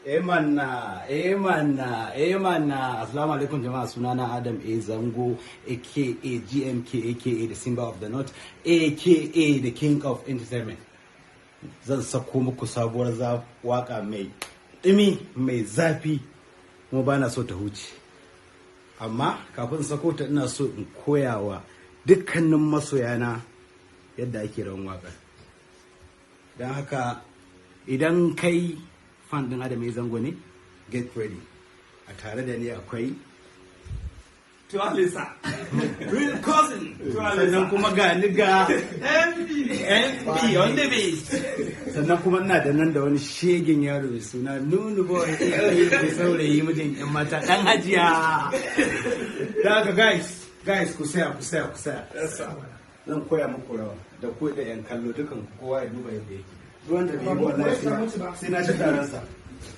Eh mana, eh mana, eh mana. Assalamu alaikum jama'a, sunana Adam A Zango, aka GMK, aka the Simba of the North, aka the King of Entertainment. Zan sako muku sabuwar waka mai ɗumi, mai zafi, kuma bana so ta huce. Amma kafin sako ta, ina so in koya wa dukkanin masoyana yadda ake rawan waƙar. Don haka idan kai fan din Adam A Zango ne, get ready. A tare da ni akwai Tualisa. Real cousin. Sannan kuma ga ni ga MB. MB on the beat. Sannan kuma ina da nan da wani shegen yaro mai suna Nunu Boy, mai saurayi, mijin yan mata, dan hajiya. Da haka guys, guys, ku saya, ku saya, ku saya. Yes, sir. Zan koya muku rawa da ku da yan kallo, dukan kowa ya duba yadda yake. Duk wanda bai yi wallahi sai na ci taron sa.